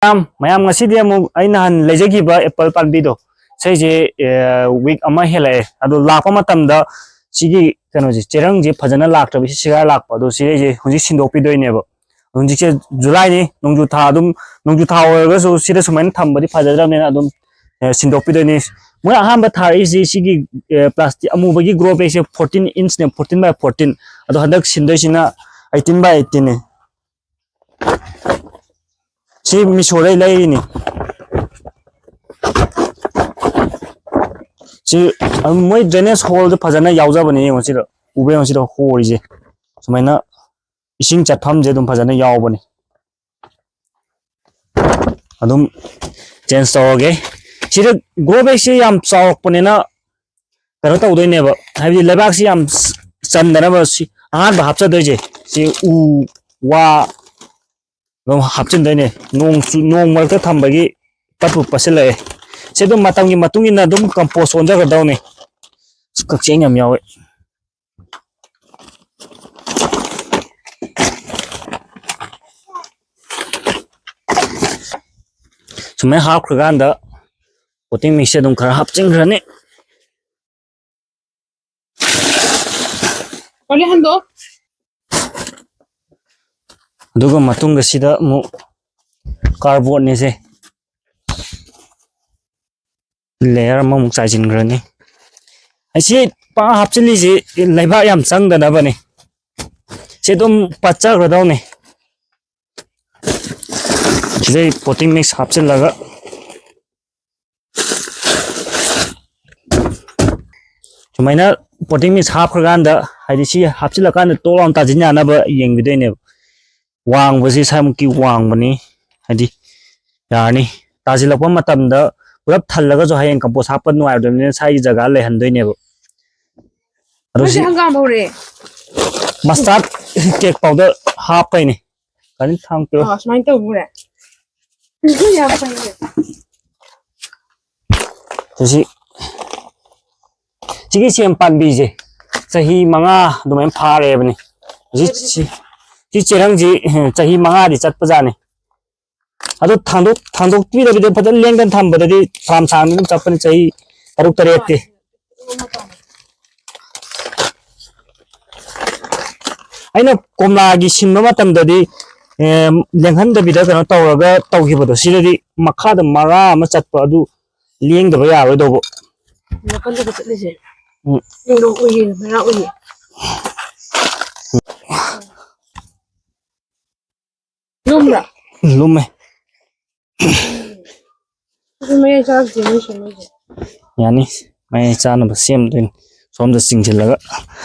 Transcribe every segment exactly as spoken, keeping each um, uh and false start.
ꯃꯌꯥꯝ ꯃꯌꯥꯝ, ꯉꯁꯤꯗꯤ ꯑꯃꯨꯛ ꯑꯩ ꯅꯍꯥꯟ ꯂꯩꯖꯈꯤꯕ ꯑꯦꯄꯜ ꯄꯥꯝꯕꯤꯗꯣ, ꯁꯤꯁꯦ ꯋꯤꯛ ꯑꯃ ꯍꯦꯜꯂꯛꯑꯦ꯫ ꯑꯗꯣ ꯂꯥꯛꯄ ꯃꯇꯝꯗ ꯁꯤꯒꯤ ꯀꯩꯅꯣꯁꯦ, ꯆꯦꯔꯪꯁꯦ ꯐꯖꯅ ꯂꯥꯛꯇ꯭ꯔꯕ, ꯁꯤ ꯁꯤꯒꯥꯏ ꯂꯥꯛꯄ꯫ ꯑꯗꯣ ꯁꯤꯈꯩꯁꯦ ꯍꯧꯖꯤꯛ ꯁꯤꯟꯗꯣꯛꯄꯤꯗꯣꯏꯅꯦꯕ꯫ ꯍꯧꯖꯤꯛꯁꯦ ꯖꯨꯂꯥꯏꯅꯤ, ꯅꯣꯡꯖꯨ ꯊꯥ ꯑꯗꯨꯝ, ꯅꯣꯡꯖꯨ ꯊꯥ ꯑꯣꯏꯔꯒꯁꯨ ꯁꯤꯗ ꯁꯨꯃꯥꯏꯅ ꯊꯝꯕꯗꯤ ꯐꯖꯗ꯭ꯔꯕꯅꯤꯅ ꯑꯗꯨꯝ ꯑꯦ, ꯁꯤꯟꯗꯣꯛꯄꯤꯗꯣꯏꯅꯤ꯫ ꯃꯣꯏ ꯑꯍꯥꯟꯕ ꯊꯥꯔꯛꯏꯁꯤ ꯁꯤꯒꯤ ꯄ꯭ꯂꯥꯁꯇꯤꯛ ꯑꯃꯨꯕꯒꯤ ꯒ꯭ꯔꯣ ꯕꯦꯒꯁꯦ ꯐꯣꯔꯇꯤꯟ ꯏꯟꯁꯅꯦ, ꯐꯣꯔꯇꯤꯟ ꯕꯥꯏ ꯐꯣꯔꯇꯤꯟ꯫ ꯑꯗꯣ ꯍꯟꯗꯛ ꯁꯤꯟꯗꯣꯏꯁꯤꯅ ꯑꯩꯠꯇꯤꯟ ꯕꯥꯏ ꯑꯩꯠꯇꯤꯟꯅꯤ꯫ ꯁꯤ ꯃꯤꯁꯣꯗꯩ ꯂꯩꯔꯤꯅꯤ꯫ ꯁꯤ ꯑꯗꯨꯝ ꯃꯣꯏ ꯗ꯭ꯔꯦꯅꯦꯖ ꯍꯣꯜꯗ ꯐꯖꯅ ꯌꯥꯎꯖꯕꯅꯦ꯫ ꯌꯦꯡꯉꯣ ꯁꯤꯗ, ꯎꯕ ꯌꯦꯡꯉꯣ ꯁꯤꯗ ꯍꯣꯔꯤꯁꯦ, ꯁꯨꯃꯥꯏꯅ ꯏꯁꯤꯡ ꯆꯠꯐꯝꯁꯦ ꯑꯗꯨꯝ ꯐꯖꯅ ꯌꯥꯎꯕꯅꯦ꯫ ꯑꯗꯨꯝ ꯆꯦꯟꯖ ꯇꯧꯔꯒꯦ꯫ ꯁꯤꯗ ꯒ꯭ꯔꯣ ꯕꯦꯒꯁꯤ ꯌꯥꯝ ꯆꯥꯎꯔꯛꯄꯅꯤꯅ ꯀꯩꯅꯣ ꯇꯧꯗꯣꯏꯅꯦꯕ, ꯍꯥꯏꯕꯗꯤ ꯂꯩꯕꯥꯛꯁꯤ ꯌꯥꯝ ꯆꯟꯗꯅꯕ ꯁꯤ ꯑꯍꯥꯟꯕ ꯍꯥꯞꯆꯗꯣꯏꯁꯦ꯫ ꯁꯤ ꯎ ꯋꯥ ꯑꯗꯨꯝ ꯍꯥꯞꯆꯤꯟꯗꯣꯏꯅꯦ꯫ ꯅꯣꯡ ꯆꯨ-, ꯅꯣꯡ ꯃꯔꯛꯇ ꯊꯝꯕꯒꯤ ꯄꯠꯄꯨ ꯄꯠꯁꯤꯜꯂꯛꯑꯦ꯫ ꯁꯤ ꯑꯗꯨꯝ ꯃꯇꯝꯒꯤ ꯃꯇꯨꯡ ꯏꯟꯅ ꯑꯗꯨꯝ ꯀꯝꯄꯣꯁ ꯑꯣꯟꯖꯒꯗꯧꯅꯤ꯫ ꯑꯁ, ꯀꯛꯆꯦꯡ ꯌꯥꯝ ꯌꯥꯎꯋꯦ꯫ ꯁꯨꯃꯥꯏꯅ ꯍꯥꯞꯈ꯭ꯔꯀꯥꯟꯗ ꯄꯣꯇꯤꯡ ꯃꯤꯛꯁꯁꯦ ꯑꯗꯨꯝ ꯈꯔ ꯍꯥꯞꯆꯤꯟꯈ꯭ꯔꯅꯤ꯫ ꯀꯣꯂꯤ ꯍꯟꯗꯣ꯫ ꯑꯗꯨꯒ ꯃꯇꯨꯡꯗ ꯁꯤꯗ ꯑꯃꯨꯛ ꯀꯥꯔꯕꯣꯔꯗꯅꯦꯁꯦ꯫ ꯂꯦꯌꯔ ꯑꯃꯃꯨꯛ ꯆꯥꯏꯁꯤꯟꯈ꯭ꯔꯅꯤ꯫ ꯑꯁꯤ ꯄꯥ ꯍꯥꯞꯆꯤꯜꯂꯤꯁꯤ ꯂꯩꯕꯥꯛ ꯌꯥꯝ ꯆꯪꯗꯅꯕꯅꯤ꯫ ꯁꯤ ꯑꯗꯨꯝ ꯄꯠꯆꯈ꯭ꯔꯗꯧꯅꯤ꯫ ꯁꯤꯗꯩ ꯄꯣꯇꯤꯡ ꯃꯤꯛꯁ ꯍꯥꯞꯆꯤꯜꯂꯒ ꯁꯨꯃꯥꯏꯅ ꯄꯣꯇꯤꯡ ꯃꯤꯛꯁ ꯍꯥꯞꯈ꯭ꯔꯀꯥꯟꯗ, ꯍꯥꯏꯗꯤ ꯁꯤ ꯍꯥꯞꯆꯤꯜꯂꯀꯥꯟꯗ ꯇꯣꯛ ꯂꯥꯎꯅ ꯇꯥꯁꯤꯟ ꯌꯥꯅꯕ ꯌꯦꯡꯕꯤꯗꯣꯏꯅꯦꯕ꯫ ꯋꯥꯡꯕꯁꯤ ꯁ꯭ꯋꯥꯏꯃꯨꯛꯀꯤ ꯋꯥꯡꯕꯅꯤ, ꯍꯥꯏꯗꯤ ꯌꯥꯔꯅꯤ꯫ ꯇꯥꯁꯤꯜꯂꯛꯄ ꯃꯇꯝꯗ ꯄꯨꯂꯞ ꯊꯜꯂꯒꯁꯨ ꯍꯌꯦꯡ ꯀꯝꯄꯣꯁ ꯍꯥꯞꯄ ꯅꯨꯡꯉꯥꯏꯔꯣꯏꯗꯕꯅꯤꯅ ꯁ꯭ꯋꯥꯏꯒꯤ ꯖꯒꯥ ꯂꯩꯍꯟꯗꯣꯏꯅꯦꯕ꯫ ꯑꯗꯣ ꯃꯣꯏꯁꯦ ꯁꯤ ꯍꯪꯒꯥꯝ ꯍꯧꯔꯦ꯫ Mustard cake powder ꯍꯥꯞꯄꯩꯅꯦ꯫ ꯀꯔꯤ ꯊꯥꯡ ꯄꯤꯔꯣ? ꯑꯣ, ꯁꯨꯃꯥꯏꯅ ꯇꯧꯕ ꯍꯧꯔꯦ꯫ ꯌꯥꯝ ꯐꯩꯌꯦ꯫ ꯁꯤ, ꯁꯤꯒꯤ ꯁꯦꯝ ꯄꯥꯝꯕꯤꯁꯦ ꯆꯍꯤ ꯃꯉꯥ ꯑꯗꯨꯃꯥꯏꯅ ꯐꯥꯔꯦꯕꯅꯤ꯫ ꯁꯤ, ꯁꯤ, ꯁꯤ ꯆꯦꯔꯪꯁꯤ ꯆꯍꯤ ꯃꯉꯥꯗꯤ ꯆꯠꯄꯖꯥꯠꯅꯤ꯫ ꯑꯗꯣ ꯊꯥꯡꯗꯣꯛ ꯊꯥꯡꯗꯣꯛꯄꯤꯗꯕꯤꯗ ꯐꯖꯅ ꯂꯦꯡꯗꯅ ꯊꯝꯕꯗꯗꯤ ꯐꯅꯌꯥꯝ ꯁꯥꯡꯅ ꯑꯗꯨꯝ ꯆꯠꯄꯅꯤ, ꯆꯍꯤ ꯇꯔꯨꯛ ꯇꯔꯦꯠꯇꯤ꯫ ꯑꯩꯅ ꯀꯣꯝꯂꯥꯒꯤ ꯁꯤꯟꯕ ꯃꯇꯝꯗꯗꯤ, ꯑꯦ, ꯂꯦꯡꯍꯟꯗꯕꯤꯗ ꯀꯩꯅꯣ ꯇꯧꯔꯒ ꯇꯧꯈꯤꯕꯗꯣ, ꯁꯤꯗꯗꯤ ꯃꯈꯥꯗ ꯃꯔꯥ ꯑꯃ ꯆꯠꯄ ꯑꯗꯨ ꯂꯦꯡꯗꯕ ꯌꯥꯔꯣꯏꯗꯧꯕ꯫ ꯅꯥꯀꯟꯗꯒ ꯆꯠꯂꯤꯁꯦ꯫ ꯎꯝ꯫ ꯂꯦꯡꯗꯧ ꯎꯏꯌꯦ, ꯃꯔꯥ ꯎꯏꯌꯦ꯫ ꯂꯨꯝꯕ꯭ꯔꯥ? ꯂꯨꯝꯃꯦ꯫ ꯑꯗꯨ ꯃꯌꯥꯏ ꯆꯥꯔꯛꯇꯦ ꯅꯣꯏ ꯁꯦꯝꯃꯛꯏꯁꯦ꯫ ꯌꯥꯅꯤ꯫ ꯃꯌꯥꯏ ꯆꯥꯅꯕ ꯁꯦꯝꯗꯣꯏꯅꯤ꯫ ꯁꯣꯝꯗ ꯆꯤꯡꯁꯤꯜꯂꯒ꯫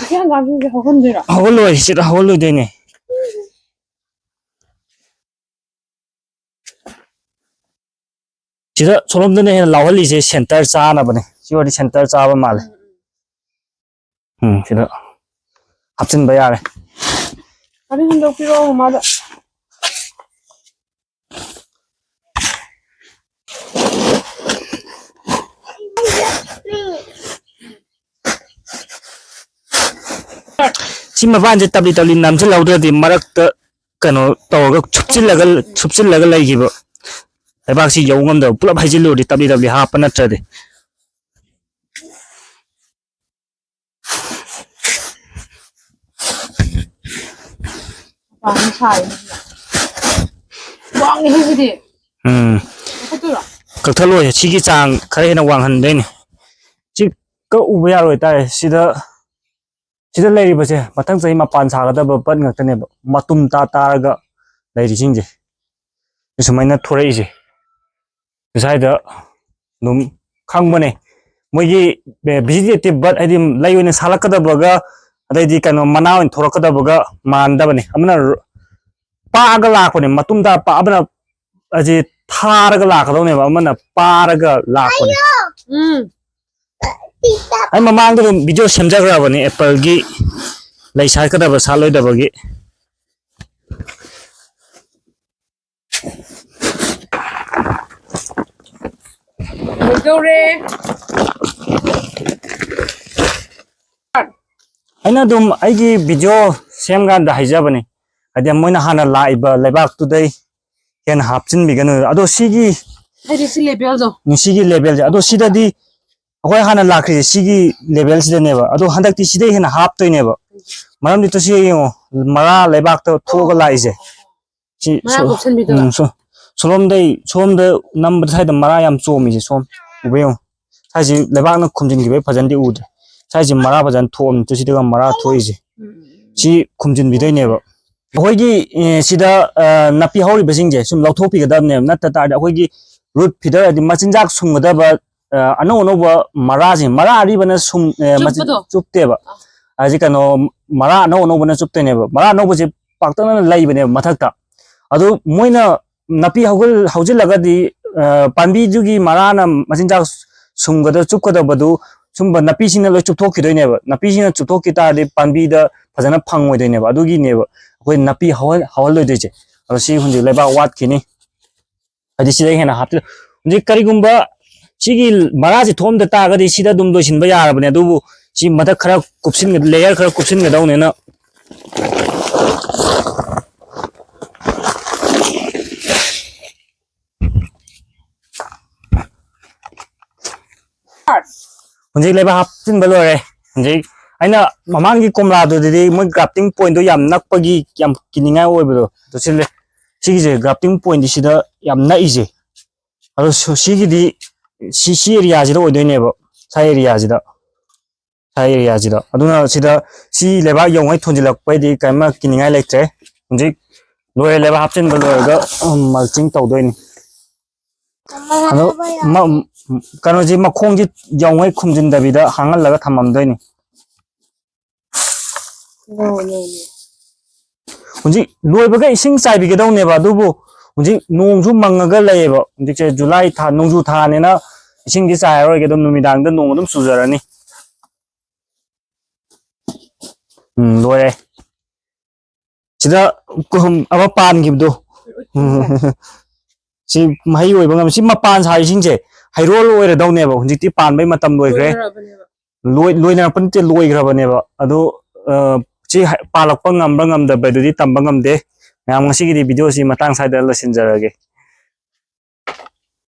ꯏꯆꯦ ꯍꯪꯒꯥꯝꯁꯤꯡꯁꯦ ꯍꯧꯍꯟꯗꯣꯏꯔꯣ? ꯍꯧꯍꯜꯂꯣꯏ, ꯁꯤꯗ ꯍꯧꯍꯜꯂꯣꯏꯗꯣꯏꯅꯦ꯫ ꯁꯤꯗ ꯁꯣꯝꯂꯣꯝꯗꯅ ꯍꯦꯟꯅ ꯂꯥꯎꯍꯜꯂꯤꯁꯦ ꯁꯦꯟꯇꯔ ꯆꯥꯅꯕꯅꯦ꯫ ꯁꯤ ꯑꯣꯏꯔꯗꯤ ꯁꯦꯟꯇꯔ ꯆꯥꯕ ꯃꯥꯜꯂꯦ꯫ ꯎꯝ, ꯁꯤꯗ ꯍꯥꯞꯆꯤꯟꯕ ꯌꯥꯔꯦ꯫ ꯑꯗꯨ ꯍꯨꯟꯗꯣꯛꯄꯤꯔꯛꯑꯣ ꯃꯃꯥꯗ꯫ ꯁꯤ ꯃꯄꯥꯟꯁꯦ ꯇꯞꯂꯤ ꯇꯞꯂꯤ ꯅꯝꯁꯤꯜꯍꯧꯗ꯭ꯔꯗꯤ ꯃꯔꯛꯇ ꯀꯩꯅꯣ ꯇꯧꯔꯒ ꯁꯨꯞꯆꯤꯜꯂꯒ, ꯁꯨꯞꯆꯤꯜꯂꯒ ꯂꯩꯈꯤꯕ꯫ ꯂꯩꯕꯥꯛꯁꯤ ꯌꯧ ꯉꯝꯗꯕ, ꯄꯨꯂꯞ ꯍꯩꯖꯤꯜꯂꯨꯔꯗꯤ ꯇꯞꯂꯤ ꯇꯞꯂꯤ ꯍꯥꯞꯄ ꯅꯠꯇ꯭ꯔꯗꯤ꯫ ꯃꯄꯥꯟ ꯁꯥꯔꯤ꯫ ꯋꯥꯡꯉꯦꯍꯦ ꯁꯤꯗꯤ꯫ ꯎꯝ꯫ ꯀꯛꯊꯠꯇꯣꯏꯔꯣ? ꯀꯛꯊꯠꯂꯣꯏ꯫ ꯁꯤꯒꯤ ꯆꯥꯡ ꯈꯔ ꯍꯦꯟꯅ ꯋꯥꯡꯍꯟꯗꯣꯏꯅꯤ꯫ ꯁꯤ ꯀꯛꯎꯕ ꯌꯥꯔꯣꯏ ꯇꯥꯔꯦ꯫ ꯁꯤꯗ, ꯁꯤꯗ ꯂꯩꯔꯤꯕꯁꯦ ꯃꯊꯪ ꯆꯍꯤ ꯃꯄꯥꯟ ꯁꯥꯒꯗꯕ ꯕꯠ ꯉꯥꯛꯇꯅꯦꯕ꯫ ꯃꯇꯨꯝ ꯇꯥ ꯇꯥꯔꯒ ꯂꯩꯔꯤꯁꯤꯡꯁꯦ꯫ ꯁꯨꯃꯥꯏꯅ ꯊꯣꯔꯛꯏꯁꯦ꯫ ꯉꯁꯥꯏꯗ ꯑꯗꯨꯝ ꯈꯪꯕꯅꯦ꯫ ꯃꯣꯏꯒꯤ ꯚꯤꯖꯤꯇꯦꯇꯤꯚ ꯕꯠ ꯍꯥꯏꯗꯤ ꯂꯩ ꯑꯣꯏꯅ ꯁꯥꯠꯂꯛꯀꯗꯕꯒ ꯑꯗꯩꯗꯤ ꯀꯩꯅꯣ ꯃꯅꯥ ꯑꯣꯏꯅ ꯊꯣꯔꯛꯀꯗꯕꯒ ꯃꯥꯟꯅꯗꯕꯅꯦ꯫ ꯑꯃꯅ ꯄꯥꯛꯑꯒ ꯂꯥꯛꯄꯅꯦ, ꯃꯇꯨꯝ ꯇꯥ ꯄꯥꯛ-, ꯑꯃꯅ ꯑꯁꯤ ꯊꯥꯔꯒ ꯂꯥꯛꯀꯗꯧꯅꯦꯕ, ꯑꯃꯅ ꯄꯥꯔꯒ ꯂꯥꯛꯄꯅꯦ꯫ ꯎꯝ꯫ ꯑꯩ ꯃꯃꯥꯡꯗ ꯑꯗꯨꯝ ꯚꯤꯗꯤꯑꯣ ꯁꯦꯝꯖꯈ꯭ꯔꯕꯅꯦ ꯑꯦꯄꯜꯒꯤ ꯂꯩ ꯁꯥꯠꯀꯗꯕ ꯁꯥꯠꯂꯣꯏꯗꯕꯒꯤ꯫ ꯂꯣꯏꯗꯧꯔꯦ꯫ ꯑꯩꯅ ꯑꯗꯨꯝ ꯑꯩꯒꯤ ꯚꯤꯗꯤꯑꯣ ꯁꯦꯝꯀꯥꯟꯗ ꯍꯥꯏꯖꯕꯅꯦ, ꯍꯥꯏꯗꯤ ꯃꯣꯏꯅ ꯍꯥꯟꯅ ꯂꯥꯛꯏꯕ ꯂꯩꯕꯥꯛꯇꯨꯗꯩ ꯍꯦꯟꯅ ꯍꯥꯞꯆꯤꯟꯕꯤꯒꯅꯨ꯫ ꯑꯗꯣ ꯁꯤꯒꯤ ꯍꯥꯏꯗꯤ ꯁꯤ ꯂꯦꯕꯦꯜꯗꯣ ꯁꯤꯒꯤ ꯂꯦꯕꯦꯜꯁꯦ, ꯑꯗꯣ ꯁꯤꯗꯗꯤ ꯑꯩꯈꯣꯏ ꯍꯥꯟꯅ ꯂꯥꯛꯈ꯭ꯔꯤꯁꯦ ꯁꯤꯒꯤ ꯂꯦꯕꯦꯜꯁꯤꯗꯅꯦꯕ꯫ ꯑꯗꯣ ꯍꯟꯗꯛꯇꯤ ꯁꯤꯗꯩ ꯍꯦꯟꯅ ꯍꯥꯞꯇꯣꯏꯅꯦꯕ꯫ ꯃꯔꯝꯗꯤ ꯇꯨ ꯁꯤ ꯌꯦꯡꯉꯣ, ꯃꯔꯥ ꯂꯩꯕꯥꯛꯇ ꯊꯣꯛꯑꯒ ꯂꯥꯛꯏꯁꯦ꯫ ꯁꯤ ꯃꯔꯥ ꯁꯣ- ꯀꯨꯞꯁꯟꯕꯤꯗꯨꯔꯣ? ꯎꯝ, ꯁꯣ- ꯁꯣꯂꯣꯝꯗꯩ ꯁꯣꯝꯗ ꯅꯝꯕꯗ ꯁ꯭ꯋꯥꯏꯗ ꯃꯔꯥ ꯌꯥꯝ ꯆꯣꯝꯃꯤꯁꯦ꯫ ꯁꯣꯝ ꯎꯕ ꯌꯦꯡꯉꯣ, ꯁ꯭ꯋꯥꯏꯁꯤ ꯂꯩꯕꯥꯛꯅ ꯈꯨꯝꯖꯤꯟꯈꯤꯕꯩ ꯐꯖꯅꯗꯤ ꯎꯗ꯭ꯔꯦ꯫ ꯁ꯭ꯋꯥꯏꯁꯤ ꯃꯔꯥ ꯐꯖꯅ ꯊꯣꯛꯑꯝꯅꯤ, ꯇꯨ ꯁꯤꯗꯒ ꯃꯔꯥ ꯊꯣꯛꯏꯁꯦ꯫ ꯁꯤ ꯈꯨꯝꯖꯤꯟꯕꯤꯗꯣꯏꯅꯦꯕ꯫ ꯑꯩꯈꯣꯏꯒꯤ ꯑꯦ, ꯁꯤꯗ ꯑ, ꯅꯥꯄꯤ ꯍꯧꯔꯤꯕꯁꯤꯡꯁꯦ ꯁꯨꯝ ꯂꯧꯊꯣꯛꯄꯤꯒꯗꯕꯅꯦꯕ꯫ ꯅꯠꯇ ꯇꯥꯔꯗꯤ ꯑꯩꯈꯣꯏꯒꯤ ꯔꯨꯠ ꯐꯤꯗꯔ ꯍꯥꯏꯗꯤ ꯃꯆꯤꯟꯖꯥꯛ ꯁꯨꯝꯒꯗꯕ ꯑ, ꯑꯅꯧ ꯑꯅꯧꯕ ꯃꯔꯥꯁꯤꯡ, ꯃꯔꯥ ꯑꯔꯤꯕꯅ ꯁꯨꯝ ꯑ, ꯃꯆꯤꯟ- ꯆꯨꯞꯄꯗꯣ? ꯆꯨꯞꯇꯦꯕ꯫ ꯍꯧꯖꯤꯛ ꯀꯩꯅꯣ, ꯃꯔꯥ ꯑꯅꯧ ꯑꯅꯧꯕꯅ ꯆꯨꯞꯇꯣꯏꯅꯦꯕ꯫ ꯃꯔꯥ ꯑꯅꯧꯕꯁꯦ ꯄꯥꯛꯇꯛꯅꯅ ꯂꯩꯕꯅꯦꯕ ꯃꯊꯛꯇ꯫ ꯑꯗꯨ ꯃꯣꯏꯅ ꯅꯥꯄꯤ ꯍꯧꯒꯜ- ꯍꯧꯖꯤꯜꯂꯒꯗꯤ ꯑ, ꯄꯥꯝꯕꯤꯗꯨꯒꯤ ꯃꯔꯥꯅ ꯃꯆꯤꯟꯖꯥꯛ ꯁꯨꯝꯒꯗ ꯆꯨꯞꯀꯗꯕꯗꯨ ꯁꯨꯝꯕ ꯅꯥꯄꯤꯁꯤꯡꯅ ꯂꯣꯏ ꯆꯨꯞꯊꯣꯛꯈꯤꯗꯣꯏꯅꯦꯕ꯫ ꯅꯥꯄꯤꯁꯤꯡꯅ ꯆꯨꯞꯊꯣꯛꯈꯤ ꯇꯥꯔꯗꯤ ꯄꯥꯝꯕꯤꯗ ꯐꯖꯅ ꯐꯪꯉꯣꯏꯗꯣꯏꯅꯦꯕ꯫ ꯑꯗꯨꯒꯤꯅꯦꯕ ꯑꯩꯈꯣꯏ ꯅꯥꯄꯤ ꯍꯧꯍꯜ- ꯍꯧꯍꯜꯂꯣꯏꯗꯣꯏꯁꯦ꯫ ꯑꯗꯣ ꯁꯤ ꯍꯧꯖꯤꯛ ꯂꯩꯕꯥꯛ ꯋꯥꯠꯈꯤꯅꯤ, ꯍꯥꯏꯗꯤ ꯁꯤꯗ ꯍꯦꯟꯅ ꯍꯥꯞꯆꯤꯜꯂ꯫ ꯍꯧꯖꯤꯛ ꯀꯔꯤꯒꯨꯝꯕ ꯁꯤꯒꯤ ꯃꯔꯥꯁꯤ ꯊꯣꯛꯑꯝꯗ ꯇꯥꯔꯒꯗꯤ ꯁꯤꯗ ꯑꯗꯨꯝ ꯂꯣꯏꯁꯤꯟꯕ ꯌꯥꯔꯕꯅꯦ꯫ ꯑꯗꯨꯕꯨ ꯁꯤ ꯃꯊꯛ ꯈꯔ ꯀꯨꯞꯁꯤꯟꯒ- ꯂꯦꯌꯔ ꯈꯔ ꯀꯨꯞꯁꯤꯟꯒꯗꯧꯅꯤꯅ꯫ ꯍꯧꯖꯤꯛ ꯂꯩꯕꯥꯛ ꯍꯥꯞꯆꯤꯟꯕ ꯂꯣꯏꯔꯦ꯫ ꯍꯧꯖꯤꯛ ꯑꯩꯅ ꯃꯃꯥꯡꯒꯤ ꯀꯣꯝꯂꯥꯗꯨꯗꯗꯤ ꯃꯣꯏ ꯒ꯭ꯔꯥꯐꯇꯤꯡ ꯄꯣꯏꯟꯗꯣ ꯌꯥꯝ ꯅꯛꯄꯒꯤ ꯌꯥꯝ ꯀꯤꯅꯤꯡꯉꯥꯏ ꯑꯣꯏꯕꯗꯣ ꯑꯗꯨ ꯁꯤ ꯂꯩ꯫ ꯁꯤꯒꯤꯁꯦ ꯒ꯭ꯔꯥꯐꯇꯤꯡ ꯄꯣꯏꯟꯗꯤ ꯁꯤꯗ ꯌꯥꯝ ꯅꯛꯏꯁꯦ꯫ ꯑꯗꯣ ꯁꯨ- ꯁꯤꯒꯤꯗꯤ ꯁꯤ ꯁꯤ ꯑꯦꯔꯤꯌꯥꯁꯤꯗ ꯑꯣꯏꯗꯣꯏꯅꯦꯕ, ꯁꯥꯏ ꯑꯦꯔꯤꯌꯥꯁꯤꯗ, ꯁꯥꯏ ꯑꯦꯔꯤꯌꯥꯁꯤꯗ꯫ ꯑꯗꯨꯅ ꯁꯤꯗ ꯁꯤ ꯂꯩꯕꯥꯛ ꯌꯧꯉꯩ ꯊꯣꯟꯖꯤꯜꯂꯛꯄꯩꯗꯤ ꯀꯔꯤꯝ ꯀꯤꯅꯤꯡꯉꯥꯏ ꯂꯩꯇ꯭ꯔꯦ꯫ ꯍꯧꯖꯤꯛ ꯂꯣꯏꯔꯦ, ꯂꯩꯕꯥꯛ ꯍꯥꯞꯆꯤꯟꯕ ꯂꯣꯏꯔꯒ ꯃꯜꯆꯤꯡ ꯇꯧꯗꯣꯏꯅꯤ꯫ ꯑꯗꯣ ꯃ- ꯀꯩꯅꯣꯁꯤ ꯃꯈꯣꯡꯁꯤ ꯌꯧꯉꯩ ꯈꯨꯝꯖꯤꯟꯗꯕꯤꯗ ꯍꯥꯡꯍꯜꯂꯒ ꯊꯝꯃꯝꯗꯣꯏꯅꯤ꯫ ꯍꯧꯖꯤꯛ ꯂꯣꯏꯕꯒ ꯏꯁꯤꯡ ꯆꯥꯏꯕꯤꯒꯗꯧꯅꯦꯕ꯫ ꯑꯗꯨꯕꯨ ꯍꯧꯖꯤꯛ ꯅꯣꯡꯁꯨ ꯃꯪꯉꯒ ꯂꯩꯌꯦꯕ꯫ ꯍꯧꯖꯤꯛꯁꯦ ꯖꯨꯂꯥꯏ ꯊꯥ, ꯅꯣꯡꯖꯨ ꯊꯥꯅꯤꯅ ꯏꯁꯤꯡꯗꯤ ꯆꯥꯏꯔꯔꯣꯏꯒꯦ, ꯑꯗꯨꯝ ꯅꯨꯃꯤꯗꯥꯡꯗ ꯅꯣꯡ ꯑꯗꯨꯝ ꯆꯨꯖꯔꯅꯤ꯫ ꯎꯝ, ꯂꯣꯏꯔꯦ꯫ ꯁꯤꯗ ꯀꯨꯝ ꯑꯃ ꯄꯥꯟꯈꯤꯕꯗꯣ꯫ ꯎꯝ꯫ ꯁꯤ ꯃꯍꯩ ꯑꯣꯏꯕ ꯉꯝꯃꯤ꯫ ꯁꯤ ꯃꯄꯥꯟ ꯁꯥꯔꯤꯁꯤꯡꯁꯦ ꯍꯩꯔꯣꯜ ꯑꯣꯏꯔꯗꯧꯅꯦꯕ꯫ ꯍꯧꯖꯤꯛꯇꯤ ꯄꯥꯟꯕꯩ ꯃꯇꯝ ꯂꯣꯏꯈ꯭ꯔꯦ꯫ ꯂꯣꯏꯅꯔꯕꯅꯦꯕ꯫ ꯂꯣꯏ- ꯂꯣꯏꯅꯔꯛꯄ ꯅꯠꯇꯦ, ꯂꯣꯏꯈ꯭ꯔꯕꯅꯦꯕ꯫ ꯑꯗꯣ ꯑ, ꯁꯤ ꯍ- ꯄꯥꯜꯂꯛꯄ ꯉꯝꯕ꯭ꯔꯥ ꯉꯝꯗꯕ꯭ꯔꯥꯗꯨꯗꯤ ꯇꯝꯕ ꯉꯝꯗꯦ꯫ ꯃꯌꯥꯝ, ꯉꯁꯤꯒꯤꯗꯤ video ꯁꯤ ꯃꯇꯥꯡ ꯁ꯭ꯋꯥꯏꯗ ꯂꯣꯏꯁꯤꯟꯖꯔꯒꯦ꯫